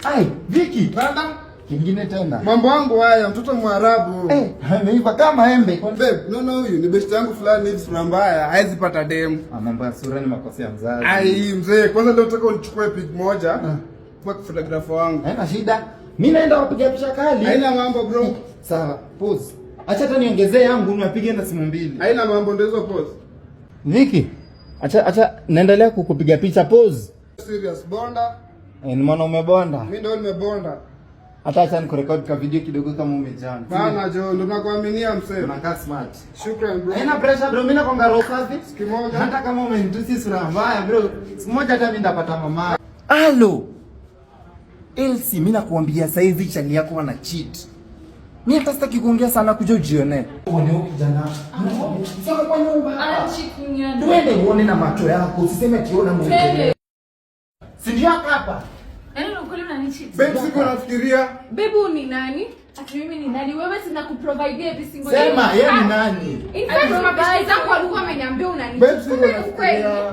Ai, Viki. Brother, Kingine tena. Mambo yangu haya, mtoto Mwarabu. Eh, ameiva kama embe. Babe, no, huyu ni best yangu fulani hivi, sura mbaya, hawezi pata demu. Ah, mambo ya sura ni makosa ya mzazi. Ai, mzee, kwanza leo nataka unichukue pic moja kwa photographer wangu. Haina shida. Mimi naenda wapiga picha kali. Haina mambo, bro. Sawa, pause. Acha hata niongezee yangu niwapige na simu mbili. Haina mambo, ndio hizo pose. Viki, acha acha naendelea kukupiga picha, pose. Serious bonda. Eh, ni mwanaume bonda. Mimi ndio nimebonda. Hata acha nikurekodi ka video kidogo kama umejana. Bana jo, ndo nakuaminia, mzee. Unakaa smart. Shukran, bro. Haina pressure, bro, mimi nakwanga roho safi. Siku moja. Hata kama umenitusi sura mbaya, bro, siku moja hata mimi ndapata mama. Alo. Elsie, mimi nakuambia saizi chali yako ana cheat. Mimi hata sitaki kuongea sana, kuja ujione. Uone huyu kijana. Sasa kwa nyumba. Anacheat. Twende uone na macho yako, usiseme ati ona mwingine. Twende. Si ndio hapa? Yaani ni ukweli unanicheat? Babe, siku nafikiria. Babe, ni nani? Ati mimi ni nani? Wewe sina kuprovidea every single day. Sema yeye ni nani? In fact, mabeshte zangu walikuwa wameniambia unanicheat. Babe, siku Kumbe ni ukweli. nafikiria.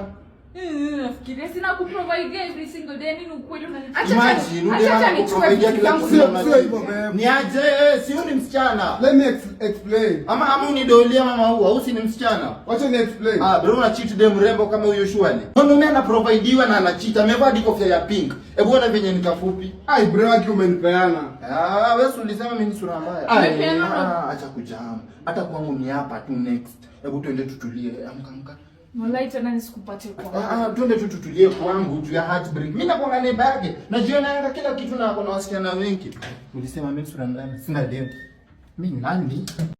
Nafikiria sina kuprovidea every single day. Nini ukweli unanicheat? Acha Imagine, acha ule nichukue anakuprovidea vitu kila zangu. kitu. Sio hivyo, babe. Ni aje? Si huyu ni msichana. Let me explain. Ama unidolia mama huyu, au si ni msichana? Wacha ni explain. Ah, bro, una cheat dem mrembo kama huyo surely. Mwanaume anaprovidiwa na ana cheat, amevaa hadi kofia ya pink. Hebu ona venye nikafupi. Ai bro, aki umenipeana. Ah, wewe si ulisema mimi ni sura mbaya. Ai. Umepeana. Ah, acha kujam. Hata kwangu ni hapa tu next. Hebu tuende tutulie. Amka amka. Walai tena nisikupate kwa. Ah, ah, tuende tu tutulie kwangu juu ya heartbreak. Mimi nakuanga neighbor yake. Najiona yanga kila kitu na kuna wasichana wengi. Ulisema mimi sura mbaya, sina dem. Mimi nani?